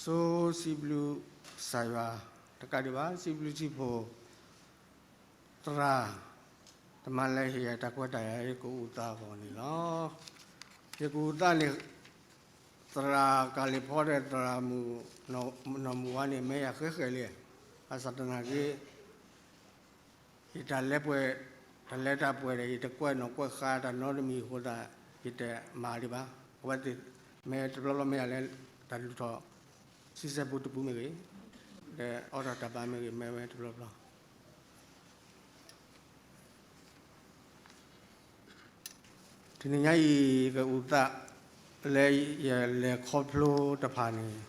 ဆိစံးဘျုးကစၢ်ယွၤတကးဒံးဘၣ်, စံးဘျုးထံဖိ သရၣ် တမၤလၢဟ့ၣ်ယၤတၢ်ခွဲးတၢ်ယာ် ယကအုၣ်သးအဂီၢ်န့ၣ်လီၤ. ယကအုၣ်သးန့ၣ် သရၣ်ကၤလံၤဖီဒီးသရၣ်မုၣ်နီၢ်မုၢ်ဝါန့ၣ် မ့ၢ်ယၤဃဲးဃဲးလံ, ဘၣ်ဆၣ်သနာ်က့ ယတၢ်လဲၤပှဲၤ, တၢ်လဲၤတၢ်ပှဲၤဒီး ယတကွဲးနီၣ်ကွဲးဃါတၢ်နီတမံၤအဃိသတး ယတမၤဒံးဘၣ်. အဝဲသ့ၣ်မ့ၢ်တဘျီဘျီမ့ၢ်ယၤလၢ တၢ်လူၤထီၣ် ဆံဆဲဖိတပူၤမ့ၢ်ဂ့ၤ, ဒီးအိးထီၣ်တၢ်ဘါမ့ၢ်ဂ့ၤ မ့ၢ်ဝဲတဘျီဘျီ တနံၤညါအံၤ ကအုၣ်သးလၢယလဲၤခီဖျိတဖၣ်န့ၣ်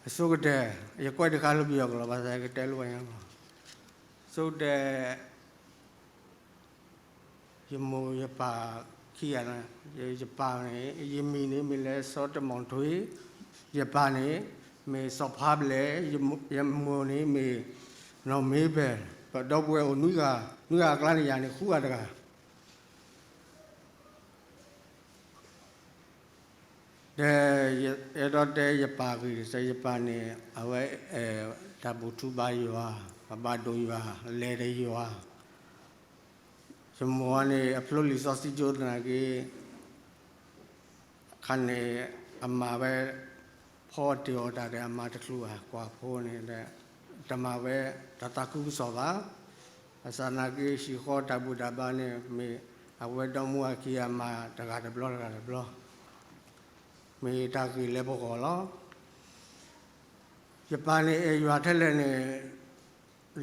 အဆိကတၢၢ် ယကွဲးတခါလၢပယီၤကီၢ်လီၤ ဘၣ်ဆၣ်ယကတဲလိာ်ဝဲညါလီၤ. ဆိကတၢၢ် ယမိၢ်ယပၢ်ခံဂၤ, ယပၢ်န့ၣ် ယမံၤန့ၣ်မ့ၢ်လၢစီၤတမီၣ်ထွ့, ယပၢ်န့ၣ် မ့ၢ်စီၤဖါဘျဲၣ်, ယမိၢ်န့ၣ်မ့ၢ်နီၢ်မ့ဘဲၣ်, ပဒီပုၢ်ဝဲၢ်အိၣ်နွံဂၤ, နွံဂၤအကျါန့ၣ် ယၤန့ၣ်ဃုဂၤတဂၤ ဒီးယအဲၣ်ဒိးတဲယပၢ်ဂ့ၢ်, ယပၢ်န့ၣ် အဝဲ တၢ်ဘူၣ်ထူဘါယွၤ, အဘၣ်ဒိၣ်ယွၤ, လဲၤဒီးယွၤ, ယမိၢ်န့ၣ် အဖျိလံာ်စီဆှံကၠိသနာ်က့ အခါန့ၣ် အမၤဝဲ ဖီအီၣ်တ့ၢ်အီၣ်တၢ်ဒီး အမၤတချုးဘၣ် ကွၢ်ဖိန့ၣ်ဒီး တမၤဝဲတၢ်သးခုကစီၣ်ဘၣ်. ဘၣ်ဆၣ်သနာ်က့ ဟံၣ်ဃီတၢ်ဘူၣ်တၢ်ဘါန့ၣ် မ့ၢ်အဝဲဒီမါဝၤခံဂၤမၤတဂၤတဘျီတဂၤတဘျီ, မ့ၢ်တၢ်ဂ့ၢ်လၢပဂီၢ်လီၤ. ယပၢ်န့ၣ်အဲၣ်ယွၤထဲလဲၣ်န့ၣ်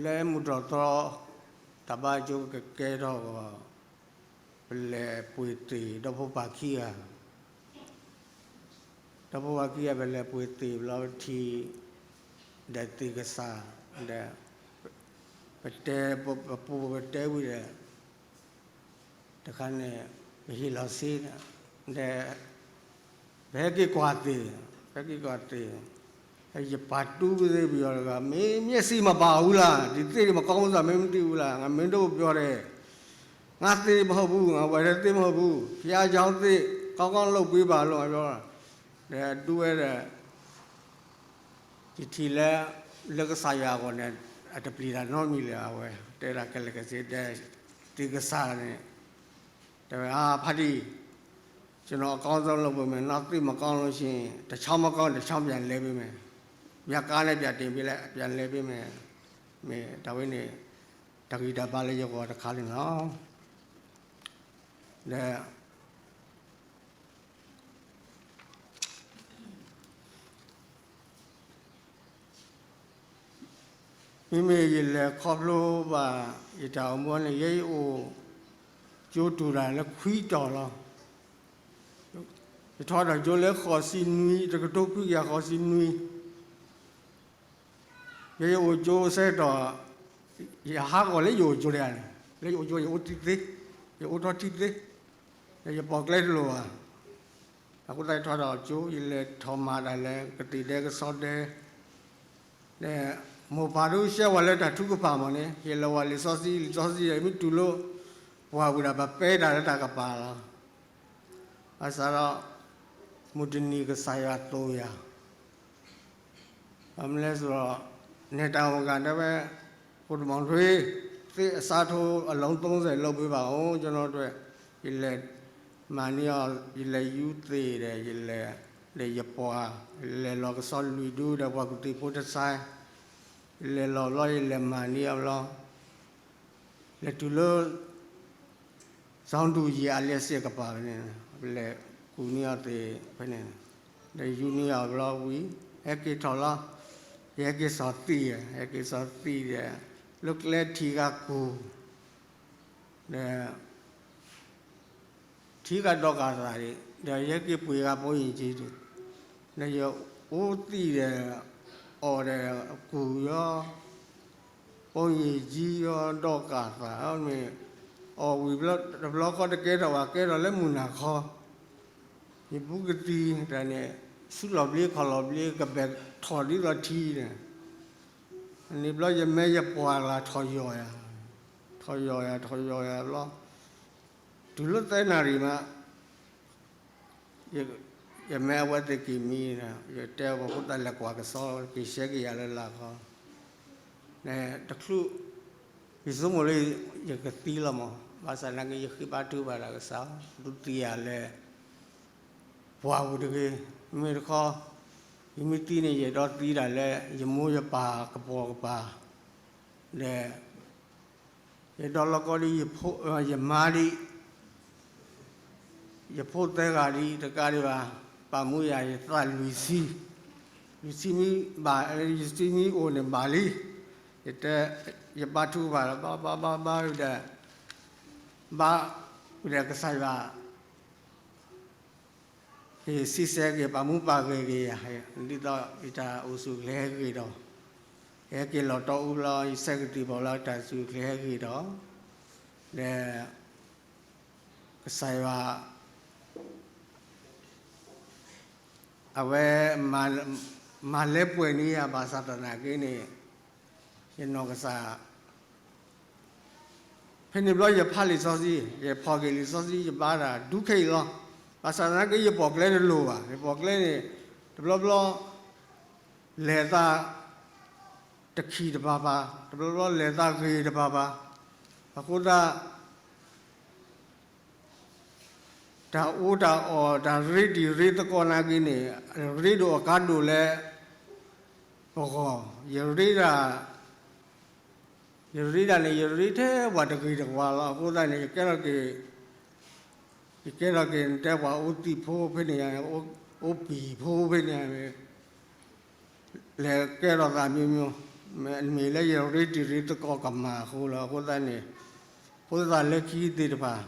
လၢမုၢ်တြီၢ်သီ တၢ်ဘါကၠိကကဲထီၣ်အဂီၢ် ပလဲၤပှ့ၤသ့ၣ်ဒီဖိပၢ်ခံဂၤ, ဒီဖိပၢ်ခံဂၤ ပလဲၤပှ့ၤသ့ၣ်ဘျီ ပထံၣ်ဒီးသ့ၣ်ကစၢ်ဒီး ပတဲ ပပူၤပတဲဝံၤဒီး တခါန့ၣ် ပဟ့ၣ်လီၤစ့ဒီး ပဟဲက့ၤကွၢ်သ့ၣ်, ဟဲက့ၤကွၢ်သ့ၣ်, ယပၢ်တူၢ်ကသ့ၣ်ပယီၤတဂၤ မ့ၢ်မျက်စိမပါဘူးလား, ဒီသ့ၣ်မကောင်းဘူးလား, မင်းမသိဘူးလား, ငါမင်းတို့ပြောတယ်, ငါသ့ၣ်မဟုတ်ဘူး, ငါဝယ်တဲ့သ့ၣ်မဟုတ်ဘူး, ဘုရားကျောင်းသ့ၣ် ကောင်းကောင်းလုပ်ပေးပါလို့ ပြောတာ, ဒီးဒူဝဲဒီး ယထံၣ်လၢ လၢကစၢ်ယွၤအဂီၢ်န့ၣ် အတပျံၤတၢ်နီတမံၤလၢၤ အဝဲ တဲဒၣ်ခဲလၢာ်ခဲဆ့ ဒီးသ့ၣ်ကစၢ်န့ၣ် တဲဝဲ ဖါတံၢ်, ကျွန်တော်အကောင်းဆုံးလုပ်ပေးမယ်, နောက်သိပ်မကောင်းလို့ရှိရင် တစ်ချောင်းမကောင်း တစ်ချောင်းပြန်လဲပေးမယ်, ပြန်ကားနဲ့ပြန်တင်ပေးလိုက် ပြန်လဲပေးမယ်, မ့ၢ်တၢ်ဝဲန့ၣ် တၢ်ဂံၢ်တၢ်ဘါလၢယဂီၢ်တခါန့ၣ်လီၤ. ဒီး မ့မ့ၢ်ယလဲၤခီဖျိဘၣ် ယတၢ်အိၣ်မူန့ၣ် ယဲယအိၣ်ကၠိတူၢ်တၢ်လၢခွံတီၤလီၤ. ယထီၣ်ဒီးကၠိလၢဃိးဆံနွံ, တကထိခွံကယၤဃိးဆံနွံ, ယဲယအိၣ်ကၠိဆၢကတီၢ် ယဟးဂီၤလၢယအိၣ်ကၠိတဂၤန့ၣ်, လၢယအိၣ်ကၠိ ယအိၣ်ထံသ့, ယအိၣ်ထီၣ်ထံသ့, ဒီးယပိာ်ကျဲတလိၤဘၣ်. အဃိသတးယထီၣ်ဒီးကၠိ ယလဲၤထီၣ်မၤတၢ်လၢကသ့ၣ်ဒဲကဆီဒဲ, ဒီးမိၢ်ပၢ်ဒုးရှဲဝဲလၢတၢ်ထုကဖၣ်မးန့ၣ် ဟ့ၣ်လီၤဝဲလံာ်စီဆှံ, လံာ်စီဆှံမ့ၢ်တုၤလၢ ပှၢ်ဝံၤဒီး ပပဲတၢ်လၢတၢ်ကပၤလီၤ. ဘၣ်ဆၣ်ဒီး မုၢ်တနံၤကစၢ်ယွၤသိၣ်ယၤ ဘၣ်မနုၤလဲၣ်ဆိုတော့ နေတိုင်ဝန်ခံ တဲဝဲ ကိုတင်မောင်ထွေး သ့ၣ်အစားထိုးအလုံးသုံးဆယ်လုပ်ပေးပါဦး ကျွန်တော်အတွက်, ယလဲၤမၤန့ၢ်အီၤ, ယလဲၤယူၤသ့ၣ်ဒီး ယလဲၤဒီးယပှၤ, လဲၤလီၤကဆီလွံၢ်ဒူဒီးပှၤကူၣ်သ့ၣ်ဖိတဆါ, ယလဲၤလီၤဘျီ ယလဲၤမၤန့ၢ်အီၤဘျီ လဲၤတုၤလၢ စီၤဒူယံၤအလံစ့ၣ်ကပၤဖဲန့ၣ်, ပလဲၤကူၣ်န့ၢ်အီၤသ့ၣ်ဖဲန့ၣ်, ဒီးယူၤန့ၢ်အီၤဘျီဝံၤ ဟဲက့ၤထီၣ်လီၤ, ယဟဲက့ၤစီၤသံၣ်, ဟဲက့ၤစီၤသံၣ်ဒီး လၢကျဲထံဂၤကူၣ်, ဒီး ထံဂၤဒီးကၢ်သးဒံး, ဒီးယဟဲက့ၤပှ့ၤဂၤပိယံၤကံ, ဒီးယအိၣ်သံၣ်ဒီး အီၣ်ဒီးကူၣ်ယီၤ ပိယံၤကံယီၤ ဒီးကၢ်သး, မ့ၢ်အီၣ်ဝံၤဘျီ တဘျီဃီတကဲထီၣ်ဘၣ် ကဲထီၣ်လၢမုၢ်နၤခီ, ယဘူးကသံၣ်တၢ်န့ၣ် ဆူလီၤဘျ့ခီၣ်လီၤဘျ့ ကဘဲၣ်ထီၣ်ဒ်သိးထံန့ၣ်, န့ၣ်ဘျီယမဲာ်ယပှၢ်လၢထီၣ်ယီၤယၤ, ထီၣ်ယီၤယၤ ထီၣ်ယီၤယၤဘျီ တုၤလၢသၢနၣ်ရံၣ်မး ယ ယမ့ၢ်အဝဲသ့ၣ်က့ၤမံ, ယတဲအဃိသတးလဲၤကွၢ်ကစီၣ် က့ၤဆှၢက့ၤယၤလၢလာ်ခီ, တချုး ယဆိကမိၣ်လၢ ယကသံလီၤမး, ဘၣ်ဆၣ်သနာ်က့ ယဃ့ဘါထုကဖၣ်တၢ်ကစၢ်, ဒုးသံယၤလၢ ပှၢ်ပူၤတဂ့ၤ, မ့မ့ၢ်တခီ ယမ့ၢ်သံန့ၣ် ယအဲၣ်ဒိးသံဒၣ်လၢ ယမိၢ်ယပၢ်ကပိာ်ကပၤ, ဒီး ယအဲၣ်ဒိးလီၤကီဒ် ယမါဒ် ယဖိသၢဂၤဒ်တကးဒံးဘၣ်, ပာ်မူယၤယသးလွံၢ်ဆံ, လွံၢ်ဆံမ့ၢ်ဘၣ်, လွံၢ်ဆံမ့ၢ်အိၣ်န့ၣ်ဘၣ်လံ, ယတဲ ယဘါထုကဖၣ်လီၤ ဘါဘါဘါဘါဒီး ဘါဒီးကစၢ်ယွၤ က့ၤစံးဆၢက့ၤ ပာ်မူပာ်ဂဲၤက့ၤယၤ, ဒ်သိးယတၢ်အိၣ်ဆူၣ်အိၣ်ချ့ဟဲဂ့ၤဒီး, ယဟဲက့ၤလီၤတီအူလီၤ ယဆၢကတီၢ်ဘၣ်လီၤ တၢ်အိၣ်ဆူၣ်အိၣ်ချ့ဟဲဂ့ၤဒီး, ဒီး ကစၢ်ယွၤ အဝဲ မၤလၢပှဲၤန့ၢ်ယၤ ဘၣ်ဆၣ်သနာ်က့န့ၣ် ယနီၢ်ကစၢ် ဖဲန့ၣ်ဘျီယဖးလံာ်စီဆှံ, ယဖီၣ်က့ၤလံာ်စီဆှံ ယဘါတၢ်ဒူခဲအံၤလီၤ. ဘၣ်ဆၣ်သနာ်က့ ယပိာ်ကျဲတလိၤဘၣ်, ယပိာ်ကျဲန့ၣ် တဘျီဘျီ လဲၤသး တခံးတပၤပၤ, တဘျီဘျီလဲၤသးဂ့ၤတပၤပၤ, အဃိသတး တၢ်အီၣ်တၢ်အီ တၢ်ရ့တံၤရ့သကိးနာ်က့န့ၣ် ရ့ဒိၣ်အကါဒိၣ်လၢ ပဂီၢ်, ယရ့ဒၣ် ယရ့ဒၣ်န့ၣ် ယရ့ထဲပှၤတဂ့ၤတဝါလီၤ. အဃိသတးန့ၣ် ယကဲထီၣ်က့ၤ ယကဲထီၣ်က့ၤ နတဲပှၤအိၣ်သံးဖိဖဲန့ၣ်, အိၣ်ပံၤဖိဖဲန့ၣ်, လဲၤကဲထီၣ်သးမံၤမံၤ, မ့ၢ်လၢယရ့တံၤရ့သကိးကမၣ်အဃိလီၤ. အဃိသတးန့ၣ် ဖိသၣ်လၢခံသ့ၣ်တဖၣ်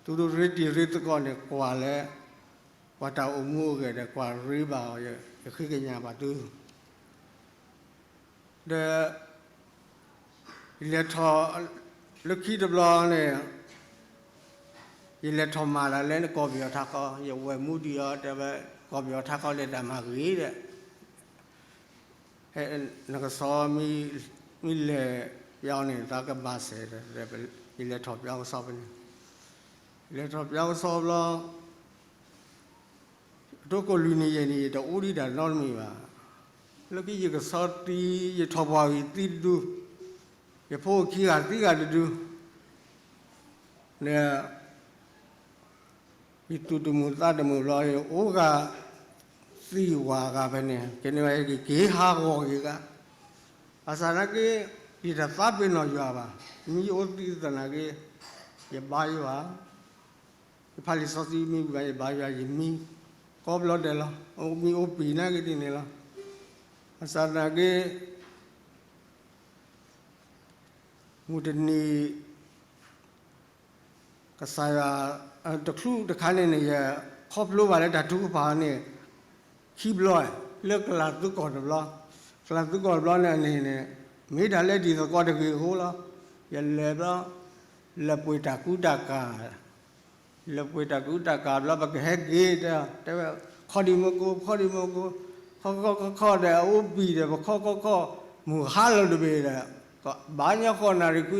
သုတရ့တံၤရ့သကိးန့ၣ် ကွၢ်လၢ ပှၤတၢ်အိၣ်မူအဂဲၤဒီး ကွၢ်ရ့ဘၣ်အီၤ, ယဃ့ကညးဘၣ်သု ဒီး ယလဲၤထီၣ် လၢခံတဘျီန့ၣ် ယလဲၤထီၣ်မၤတၢ်လၢနကီၢ်ပယီၤထးခီ, ယဝဲၢ်မူဒံးအီၤ တဲဝဲ ကီၢ်ပယီၤထးခီလဲၤတၢ်မၤဂ့ၤဒီး နကစီၤ မ့ၢ်လဲၤပျီန့ၣ် သးကဘၣ်စဲးဒီး ယလဲၤထီၣ်ပျီကစီၤဖဲန့ၣ်, လဲၤထီၣ်ပျီကစီၤဘျီ အဒိကိးလွံၢ်နံၣ်ယဲၢ်နံၣ် ယတအိၣ်ဒံးတၢ်နီတမံၤဘၣ်. လၢခံယကစီၤသံ ယထီၣ်ပှၢ်ဂံၢ်သံတဒု, ယဖိခံဂၤသံဂၤတဒု, ဒီး ယသူၣ်တမုာ်သးတမုာ်ဘျီ ယအိၣ်ဂၤသံဝၤဂၤဖဲန့ၣ် ကန့ၢ်ဝဲက့ၤက့ၤဟးဂီၤက့ၤဂၤ, ဘၣ်ဆၣ်သနာ်က့ ယတသးပ့ၤနီၣ်ယွၤဘၣ်, မ့ၢ်ယအိၣ်သံသနာ်က့ ယဘါယွၤ ယဖးလံာ်စီဆှံမ့ၢ်ဝံၤ ယဘါယွၤ ယမံ ကိးဘျီဒဲးလီၤ, မ့ၢ်အိၣ်ပံၤနာ်က့ဒ်န့ၣ်လီၤ. ဘၣ်ဆၣ်သနာ်က့ မုၢ်တနံၤ ကစၢ်ယွၤ တချုးတခါန့ၣ်န့ၣ် ယခီဖျိဘၣ်လၢတၢ်ထုကဖၣ်န့ၣ် ခံဘျီ, လၢကလၤသုကီၢ်တဘျီ, ကလၤသုကီၢ်တဘျီန့ၣ်န့ၣ် မ့ၢ်တၢ်လၢတံၤသကိးတဂ့ၤအဃိလီၤ. ယလဲၤဘျီ လဲၤပှ့ၤတၢ်ကူတၢ်ကၤ လၢပှ့ၤတၢ်ကူတၢ်ကၤဘျီ ပကဟဲက့ၤတဲ, တဲဝဲ ခီဒံးမ့ၢ်ကိ, ခီဒံးမ့ၢ်ကိ, ခီခီခီခီဒီး အအိၣ်ပံၤဒီး ပခီခီခီ, မုၢ်ဟါလီၤတဘ့ၣ်ဒီး ဘၣ်ညီဃီနၣ်ရံၣ်ခွံနၣ်ရံၣ် က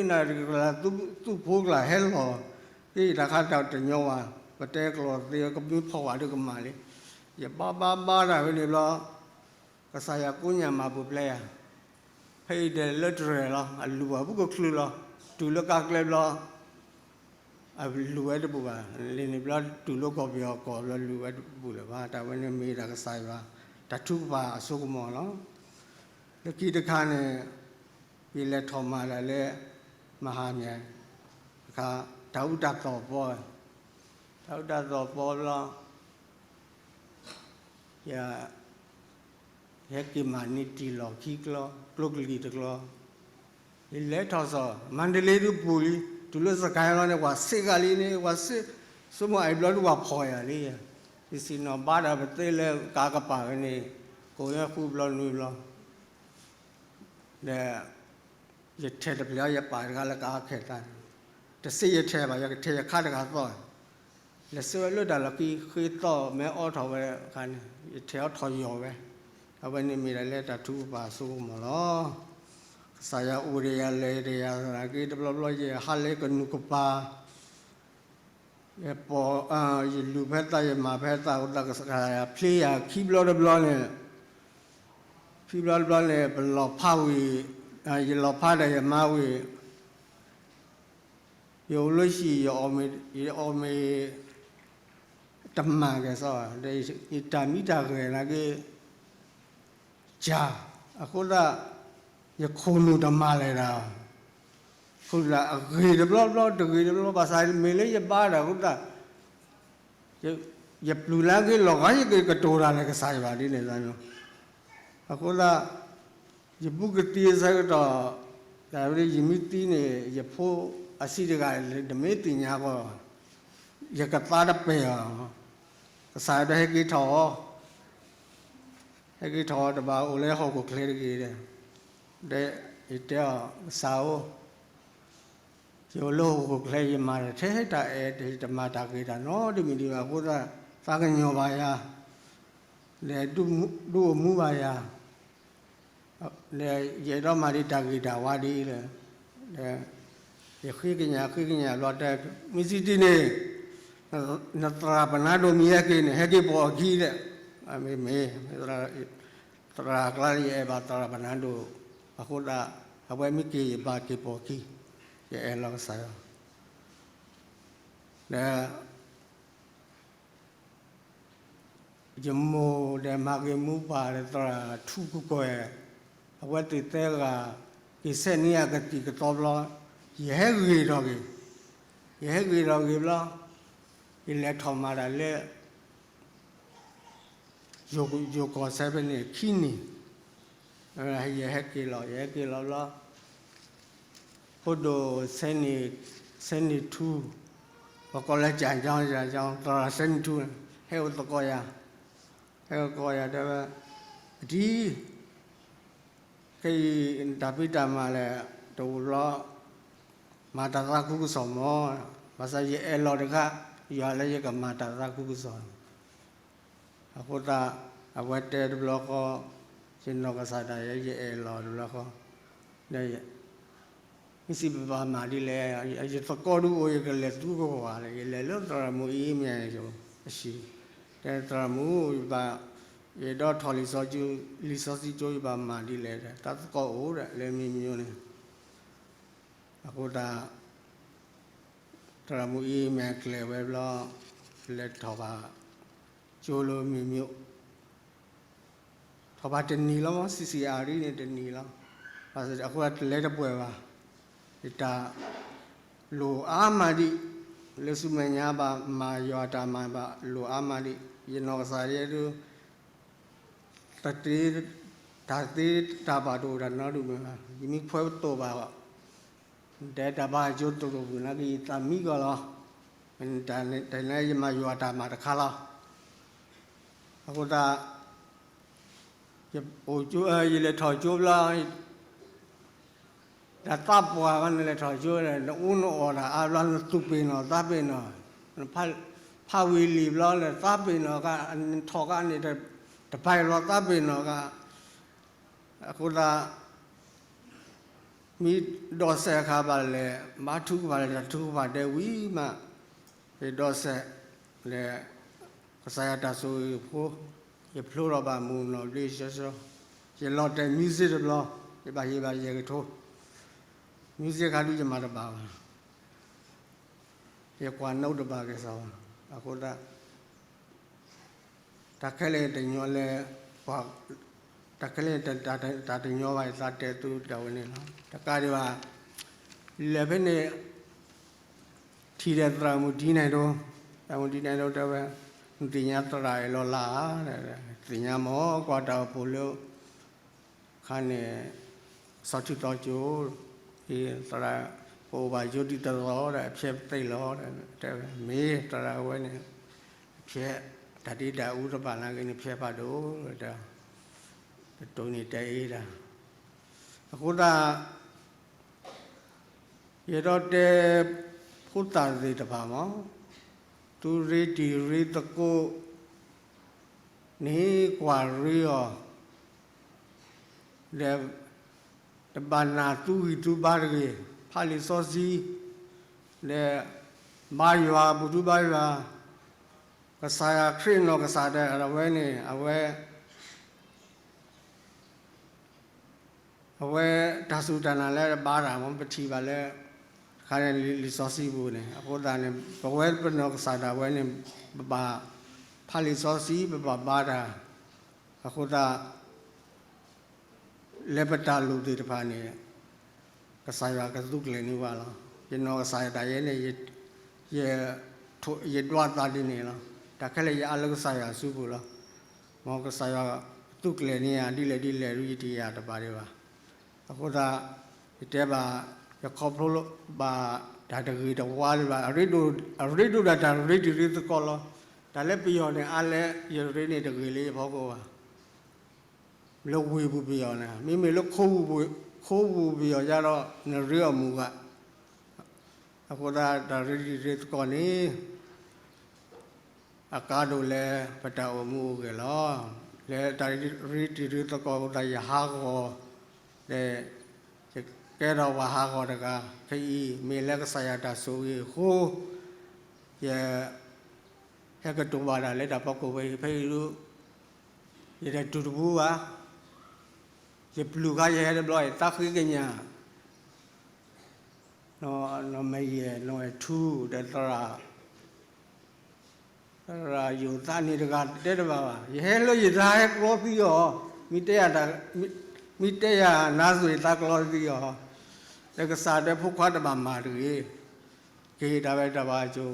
လၤသူၣ်ဖိကလၤဟဲလီၤ, က့ၤတၢ်ခါတၢ်တညီဝဲ, ပတဲကျိာ်သ့ ကမ့ၢ်ဖီၣ်ဝဲဒုးကမၣ်လံ. ယဘါဘါဘါတၢ်ဖဲန့ၣ်ဘျီ ကစၢ်ယွၤကိးညၣ်မၤပူၤဖျဲးယၤ, ဖဲအံၤဒီးလၢတြဲၤလီၤ အလူၤဝဲဘူးကချုးလီၤ, တုၤလၢကါကျဲဘျီ အလူၤဝဲတဘူးဘၣ်, လံာ်န့ၣ်ဘျီ တုၤလၢကီၢ်ပယီၤကီၢ်ဘျီ လူၤဝဲတဘူးလၢၤဘၣ်. တၢ်ဝဲန့ၣ်မ့ၢ်ဒၣ်ကစၢ်ယွၤ တၢ်ထုကဖၣ်အစိကမီၤလီၤ. လၢခံတခါန့ၣ် ယလဲၤထီၣ်မၤတၢ်လၢ မဟါမၠဲၣ် တခါ တၢ်အူတၢ်သီၣ်ပီ, တၢ်အူတၢ်သီၣ်ပီဘျီ ယ ယဟဲက့ၤမၤန့ၢ်တံၢ်လီၢ်ခံကျီ ကျိကလံၤတကျီ, ယလဲၤထီၣ်စီၤ မါဒလ့ဒုးပူၤလံ, တုၤလၢစကဲလီၤန့ၣ် ပှၤစ့ၢ်ကီးလံန့ၣ် ပှၤစ့ၢ်, ဆိကမိၣ်အံၤဘျီဒုးပှၤဖီၣ်ယၤလံ, ယစံၣ်နီၤဘါဒီးပသ့လၢကါကပၤဝဲန့ၣ် ကိးညါဃုဘျီနွံဘျီ ဒီး ယထဲးတဖျဲး ယပာ်တဂၤလၢကအီၣ်ခဲၣ်သးန့ၣ်, တစ့ယထဲးဘၣ် ယကထဲးယခါတဂၤသီၣ်, လဲၤဆှၢဝဲလၢတၢ်လီၢ်ခံ ဃ့သီၣ်မ့ၢ်အီၣ်ထီၣ်ဝဲအခါန့ၣ် ယထဲးအီၣ်ထီၣ်ယီၤဝဲ, အဝဲန့ၣ်မ့ၢ်ဒၣ်လၢတၢ်ထုကဖၣ်အစိကမီၤလီၤ. ကစၢ်ယွၤအိၣ်ဒီးယၤလဲၤဒီးယၤသနာ်က့ တဘျီဘျီယဟးလၢကနူၤကပၤ ယပိာ်, ယလူၤဖဲသး ယမၤဖဲသးအဃိသတး ကစၢ်ယွၤဖျ့ယၤခံဘျီတဘျီန့ၣ်, ခံဘျီတဘျီန့ၣ် ပလီၤဖးဝံၤ, ယလီၤဖးဒီးယမါဝံၤ, ယအိၣ်လၢဟံၣ်, ယအီၣ်မ့ၤ, ယအီၣ်မ့ၤ တမၤကဲၣ်ဆိးဘၣ်, ဒီးယတၢ်မံတၢ်ဂဲၤနာ်က့ ကၢ်, အဃိသတး ယခိၣ်နူာ်တမၤလဲၣ်ဒၣ်, ခိၣ်နူာ်ဒၣ်အဂ့ၤတဘျီဘျီ တဂ့ၤတဘျီဘျီ ဘၣ်ဆၣ်မ့ၢ်လၢယဘါတၢ်အဃိသတး ယပျုၤနာ်က့ လီၤဂာ်ယကကတိၤတၢ်လၢကစၢ်ယွၤဒ်န့ၣ်, အဃိသတး ယဘူးကသံအဆၢကတီၢ်, ယမ့ၢ်သံန့ၣ် ယဖိအဆံးတဂၤ တမ့ၢ်သ့ၣ်ညါဃီ, ယကသါတပဲာ်အီၤ, ကစၢ်ယွၤဟဲက့ၤထီၣ်အီၤ ဟဲက့ၤထီၣ်တဘၣ် အိၣ်လၢဟီၣ်ခိၣ်ချၢတဂ့ၤ, ဒီးယတဲအီၤ ကစၢ်ဧၢ, ယအိၣ်လၢဟီၣ်ခိၣ်ချၢ ယမၤတၢ်ထဲတၢ်အဲၣ် ယတမၤတၢ်ဂ့ၤတၢ်နီတမံၤဒံးဘၣ်အဃိသတး သးကညီၤဘၣ်ယၤ, ဒီးဒုးအိၣ်မူဘၣ်ယၤ ဒီးယအဲၣ်ဒိးမၤဒံးတၢ်ဂ့ၤတၢ်ဝါဒ်အံၤလီၤ. ဒီးယဃ့ကညး ဃ့ကညးဘျီတဲ မ့ၢ်စံးတံၢ်န့ၣ် နသရၣ်ပနါဒိၣ်မ့ၢ်ဟဲက့ၤန့ၣ် ဟဲက့ၤပိာ်အခံဒီး, မ့မ့ၢ် သရၣ်အကျါ ယအဲၣ်ဘၣ်သရၣ်ပနါဒိၣ်အဃိသတး အဝဲမ့ၢ်က့ၤ ယဘၣ်က့ၤပိာ်အခံ, ယအဲၣ်လီၤကစၢ်ယွၤ, ဒီး ယမိၢ်ဒီးမၤက့ၤမူပၢ်ဒီးသရၣ်ထူကကွဲၢ်, အဝဲသ့ၣ်သၢဂၤ က့ၤဆဲးန့ၢ်အကသံၣ်ကသီဘျီ, ယဟဲဂ့ၤထီၣ်က့ၤ, ယဟဲဂ့ၤထီၣ်က့ၤဘျီ, ယလဲၤထီၣ်မၤတၢ်လၢ ယိၤကီၢ်စဲးဖဲန့ၣ်ခံနံၣ်, ယဟဲက့ၤလီၤ ယဟဲက့ၤလီၤဘျီ ဖိဒိၣ် ဆဲနံၣ်ထူ, ပကိးလၢ ကၠၣ်ကၠီ ကၠၣ်ကၠီ သရၣ်ဆဲနံၣ်ထူန့ၣ် ဟဲအိၣ်သကိးယၤ, ဟဲအိၣ်သကိးယၤတဲဝဲ, အတံၤ, ခဲအံၤ တၢ်ဖံးတၢ်မၤလဲၣ် တအိၣ်ဘျီ, မၤတၢ်သးခုကစီၣ်မး, ဘၣ်ဆၣ်ယအဲၣ်လီၤတခါ, ယွၤလၢယကမၤတၢ်သးခုကစီၣ် အဃိသတး အဝဲတဲတဘျီဃီ, ယနီၢ်ကစၢ်ဒၣ်ယဲ ယအဲၣ်လီၤတဘျီဃီ, ဒီး မ့ၢ်စံးပဘၣ်မၤဒ်လဲၣ်, ယသကိးဒုးအိၣ် ယကလဲၤသူကဝၤလၢ ယလဲၤလၢသရၣ်မုၣ်အံၤမ့ၢ်အံၤ, တဲသရၣ်မုၣ် ယဘၣ်, ယအဲၣ်ဒိးထီၣ်လံာ်စီဆှံကၠိ ယဘၣ်မၤဒ်လဲၣ်ဒီး တၢ်သကိးအိၣ်ဒီး လၢမံၤမံၤန့ၣ် အဃိသတး သရၣ်မုၣ်အံၤမ့ၢ်ကျဲၤဝဲဘျီ, လဲၤထီၣ်ဘၣ်ကၠိလၢမံၤမံၤ, ထီၣ်ဘၣ်တနံၤလီၤ, မ့ၢ်စံးစံးအါရံန့ၣ်တနံၤလီၤ, ဘၣ်ဆၣ်အဃိသတးတလဲၤတပှဲၤဘၣ်, ယတၢ်လိၣ်အါမးဒံး, လၢဆူမဲာ်ညါဘၣ်မၤယွၤတၢ်မၤဘၣ်လိၣ်အါမးဒံး, ယနီၢ်ကစၢ်ယဲဒုး တသ့, တၢ်သ့တၢ်ဘၣ်တအိၣ်တၢ်နီတမံၤဘၣ်, ယမ့ၢ်ခွဲးတအိၣ်ဘၣ်ဘၣ်, တဲတၢ်ဘၣ်ကၠိတရူးပူၤနာ်က့ ယသးမံကီးလီၤ, တၢ်န့ၣ်ယမၤယွၤတၢ်မၤတခါလီၤ, အဃိသတး ယအိၣ်ကၠိ, ယလဲၤထီၣ်ကၠိဘျီ တၢ်သးပှၢ်ဘၣ် နလဲၤထီၣ်ကၠိဒီး နအူနအီၣ်တၢ်အါဘျီ နသူၣ်ပ့ၤနီၣ်သးပ့ၤနီၣ်, နဖးဝံၤလံာ်ဘျီလၢသးပ့ၤနီၣ်ကါ, နထီၣ်ကါန့ၣ် တပာ်လီၤသးပ့ၤနီၣ်ကါ, အဃိသတး မ့ၢ်ဒိးစဲးအခါဘၣ်လဲၣ်, ဘါထုကဖၣ်လဲၣ်, တၢ်ထုကဖၣ်ဒဲးဝံၤမး, ယဒိးစဲး, ဒီး ကစၢ်ယွၤတၢ်ဆိၣ်ဂ့ၤဖိ, ယဖျိထီၣ်ဘၣ်မုၢ်နီၢ်ဘျ့ဆှီဆှီ, ယလီၤတဲာ် music တဘျီ, ယဘၣ်ဟ့ၣ်ဘၣ်ယဲၢ်ကထိ, music ခါဒုးယမၤတဘၣ်ဘၣ်, ယကွၢ်နၢ်တဘၣ်က့ၤစီၤဘၣ်, အဃိသတး တၢ်ခဲလၢာ်တညီလၢ ပှၤ, တၢ်ခဲလၢာ်တၢ်တညီဘၣ် ယသးတဲသုတၢ်ဝဲန့ၣ်လီၤ. တကးဒံးဘၣ် လဲၤဖဲန့ၣ် ထံၣ်ဒီးသရၣ်မုၣ်ဒံနဲၣ်ဒိ, သရၣ်မုၣ်ဒံနဲၣ်ဒိတဲဝဲ, နသ့ၣ်ညါသရၣ်အဲၣ်လီၤလၢဧါ, သ့ၣ်ညါမ့ၢ် ကွၢ်တၢ်အိၣ်ဖှိၣ်လၢ ခါန့ၣ် စီၤထူသီကၠိ, သရၣ် ပအိၣ်ဘၣ်ယိဒ်သိးသိးဒီး အဖျဲးပသ့ၣ်လီၤ, တဲဝဲ မ့ၢ်သရၣ်ဝဲန့ၣ် အဖျဲး တၢ်ဒ့တၢ်အူတဘၣ်နာ်က့န့ၣ် ဖျဲးဖးဒိၣ်ဒီး တတိၢ်န့ၢ်တၢ်အ့ၣ်တၢ်, အဃိသတး ယအဲၣ်ဒိးတဲ ဖိသၣ်သ့ၣ်တဖၣ်မး, သုရ့တံၤရ့သကိး န့ၣ်ကွၢ်ရ့အီၤ, ဒီး တဘၣ်နာ်သူဂံၢ်သူဘါတဂ့ၤ, ဖးလံာ်စီဆှံ, ဒီး ဘါယွၤ ပူၤဒုဘါယွၤ, ကစၢ်ယွၤခရံာ်နီၢ်ကစၢ်ဒၣ်ဝဲန့ၣ် အဝဲ အဝဲတၢ်စူၢ်တၢ်နာ်လၢဘါတၢ် မ်ပထံၣ်ဘၣ်လၢ တခါန့ၣ်လံာ်စီဆှံပူၤန့ၣ် အဃိသတးန့ၣ် ပဝဲပနီၢ်ကစၢ်ဒၣ်ဝဲန့ၣ် ပဘၣ်ဖးလံာ်စီဆှံ ပဘၣ်ဘါတၢ်, အဃိသတး လၢပတၢ်လိၣ်သ့ၣ်တဖၣ်န့ၣ် ကစၢ်ယွၤကသူကျဲၤန့ၢ်ဝဲလီၤ. ယနီၢ်ကစၢ်ဒၣ်ယဲန့ၣ် ယဒွးသးဒ်န့ၣ်လီၤ. တၢ်ခဲလၢာ်ယအးလၢကစၢ်ယွၤစုပူၤလီၤ. မ်ကစၢ်ယွၤသူကျဲၤန့ၢ်ယၤဒ်လဲၣ်ဒ်လဲၣ်ဒ် ယတယၤတဘၣ်ဒံးဘၣ်. အဃိသတး ယတဲဘၣ် ယခီဖျိဘၣ်တၢ်တဂ့ၤတဝါဒံးဘၣ် အရ့ဒိၣ်ဒၣ်တၢ်ရ့တံၤရ့သကိးလီၤ. တၢ်လၢပယီၤန့ၣ် အါလၢယရ့န့ၣ်တဂ့ၤလၢယဖီခိၣ်ဘၣ်. လၢဝ့ၢ်ပူၤပယီၤန့ၣ် မ့မ့ၢ်လၢ ခိပူၤပယီၤယါဒီး နရ့အီၣ်မူၤဂၤ, အဃိသတးတၢ်ရ့တံၤရ့သကိးန့ၣ် အကါဒိၣ်လၢပတၢ်အိၣ်မူအိၣ်ဂဲၤလီၤ. လၢတၢ်ရ့တံၤရ့သကိးအဃိသတး ယဟးဂီၤ ယကဲထီၣ်ပှၤဟးဂီၤတဂၤ, ခဲအံၤမ့ၢ်လၢကစၢ်ယွၤတၢ်ဆိၣ်ဂ့ၤအဃိ ယ ဟဲကတိၤဘၣ်တၢ်လၢတၢ်ဖီခိၣ်ဖဲအံၤ ဖဲအံၤဒုး ယတတူၢ်တပူၤဘၣ်. ယပျုၤခါယဟဲတဘျီ ယသးဃ့ကညး နီၢ်မယဲၢ် နီၢ်ဝဲထူ ဒီးသရၣ် သရၣ်ယိၤသးန့ၣ်တဂၤတဲတဘၣ်ဘၣ်. ယဟဲလၢယသးဟဲကျီသံအီၤ, မ့ၢ်တဲယၤ မ့ၢ်တဲယၤနါစွ့ၤသးကျီသံအီၤ, ဒီးကစၢ်ဒီးဖိခွါတဘၣ်မၤတဂ့ၤ, က့ၤတၢ်ဝဲတၢ်ဘၣ်ကၠိ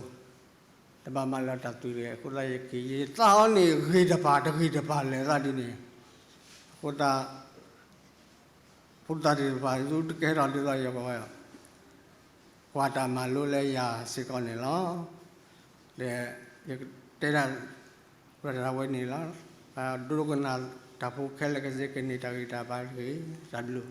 တဘၣ်မၤလၢတၢ်သွံၣ်တဂ့ၤ အဃိသတးယက့ၤ ယသးအီၤန့ၣ်ဂ့ၤတပၤတဂ့ၤတပၤလဲၤသးဒ်န့ၣ်, အဃိသတး ဖိသၣ်သ့ၣ်တဖၣ် သုတကဲထီၣ်ဒ်သိးယဂီၢ် ကွၢ်တၢ်မၤလိလၢယၤစ့ၢ်ကီးန့ၣ်လီၤ. ဒီးယတဲဒၣ် ရၢၢ်တၢ်ဝဲန့ၣ်လီၤ. ဒိကနၣ်တၢ်ဖိခဲလၢာ်ခဲဆ့ ကန့ၢ်တၢ်ဂံၢ်တၢ်ဘါတဂ့ၤ တၢ်ဘျုး